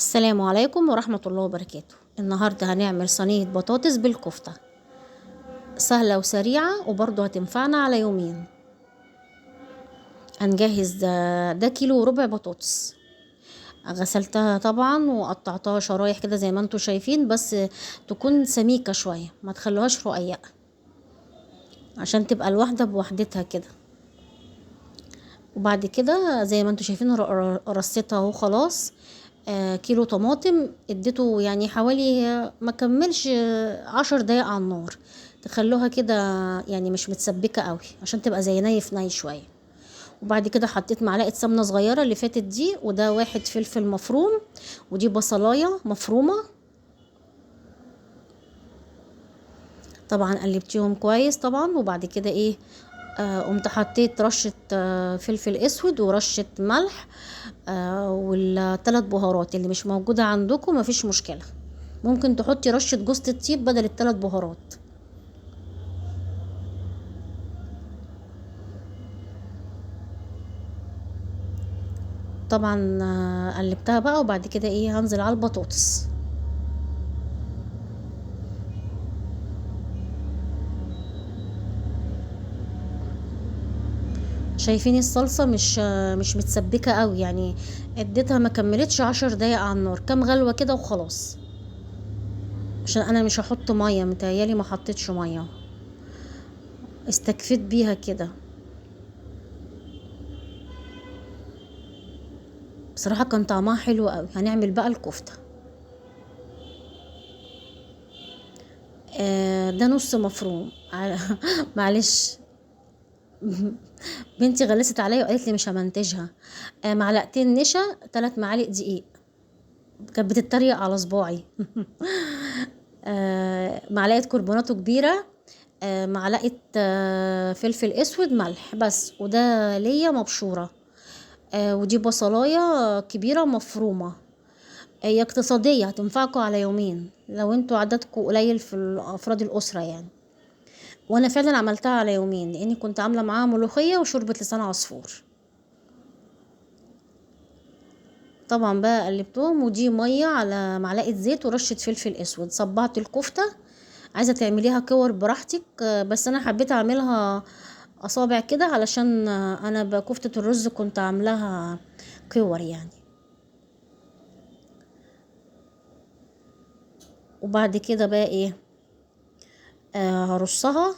السلام عليكم ورحمة الله وبركاته. النهاردة هنعمل صينية بطاطس بالكفتة، سهلة وسريعة وبرضه هتنفعنا على يومين. هنجهز ده 1.25 كيلو بطاطس، غسلتها طبعا وقطعتها شرايح كده زي ما انتم شايفين، بس تكون سميكة شوية، ما تخلوهاش رقيقة عشان تبقى الواحدة بوحدتها كده. وبعد كده زي ما انتم شايفين رصيتها اهو خلاص. كيلو طماطم اديته يعني حوالي ما كملش 10 دقايق على النار، تخلوها كده يعني مش متسبكة قوي عشان تبقى زي ني في ني شوية. وبعد كده حطيت معلقة سمنة صغيرة اللي فاتت دي، وده 1 فلفل مفروم، ودي بصلاية مفرومة. طبعا قلبتيهم كويس طبعا. وبعد كده قمت حطيت رشة فلفل اسود ورشة ملح، والتلات بهارات اللي مش موجودة عندكم مفيش مشكلة، ممكن تحطي رشة جوزة الطيب بدل التلات بهارات. طبعا قلبتها بقى. وبعد كده هنزل على البطاطس. شايفين الصلصة مش متسبكة قوي، يعني اديتها ما كملتش 10 دقايق على النار، كام غلوة كده وخلاص، عشان انا مش هحط مية، متهيالي ما حطيتش مية، استكفيت بيها كده. بصراحة كان طعمها حلو قوي. هنعمل بقى الكفتة. ده نص مفروم. معلش بنتي غلست عليا وقالت لي مش همنتجها. معلقتين نشا، 3 معالق دقيق، كانت بتتريق على صباعي. معلقة كربوناتو كبيرة، معلقة، فلفل اسود، ملح بس، وده ليا مبشورة، ودي بصلاية كبيرة مفرومة. هي اقتصادية هتنفعكم على يومين لو انتوا عددكم قليل في افراد الاسرة يعني. وانا فعلا عملتها على يومين لاني كنت عاملة معاها ملوخية وشوربة لسان عصفور. طبعا بقى قلبتهم، ودي مية على معلقة زيت ورشة فلفل اسود. صبعت الكفتة، عايزة تعمليها كور براحتك، بس انا حبيت اعملها اصابع كده علشان انا بكفتة الرز كنت عاملاها كور يعني. وبعد كده بقى هرصها.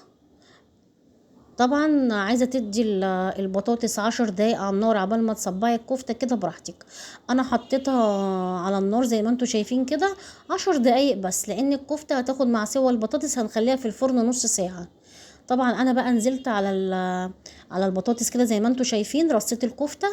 طبعا عايزة تدي البطاطس 10 دقايق على النار عبال ما تصبعي الكفتة كده براحتك. انا حطيتها على النار زي ما انتوا شايفين كده 10 دقايق بس، لان الكفتة هتاخد مع سوى البطاطس، هنخليها في الفرن نص ساعة. طبعا انا بقى نزلت على البطاطس كده زي ما انتوا شايفين، رصيت الكفتة.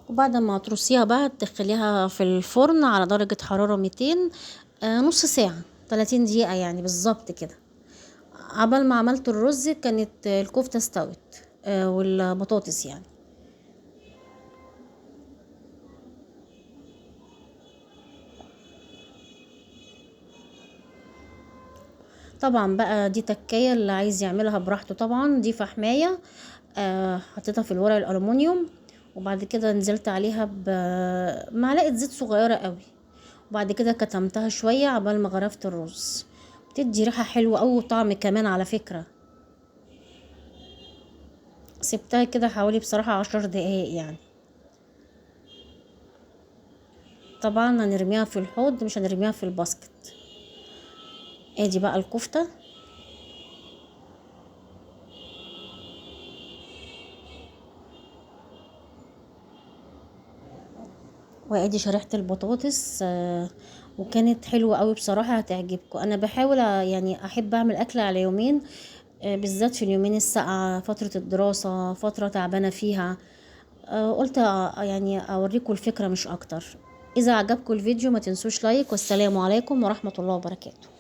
وبعد ما ترصيها بقى تدخليها في الفرن على درجة حرارة 200، نص ساعة، 30 دقيقة يعني بالظبط كده. عبال ما عملت الرز كانت الكفتة استوت، والبطاطس يعني. طبعا بقى دي تكاية اللي عايز يعملها براحته. طبعا دي فحماية، حطيتها في الورق الألومنيوم، وبعد كده نزلت عليها بمعلقة زيت صغيرة قوي، وبعد كده كتمتها شوية عبال ما غرفت الرز. بتدي ريحة حلوة قوي وطعم كمان على فكرة. سبتها كده حوالي بصراحة 10 دقايق يعني. طبعا هنرميها في الحوض مش هنرميها في الباسكت. ادي بقى الكفتة. وادي شريحة البطاطس، وكانت حلوة قوي بصراحة، هتعجبكم. انا بحاول احب اعمل اكل على يومين، بالذات في اليومين الساقعة، فترة الدراسة، فترة تعبانة فيها، قلت اوريكم الفكرة مش اكتر. اذا عجبكم الفيديو ما تنسوش لايك، والسلام عليكم ورحمة الله وبركاته.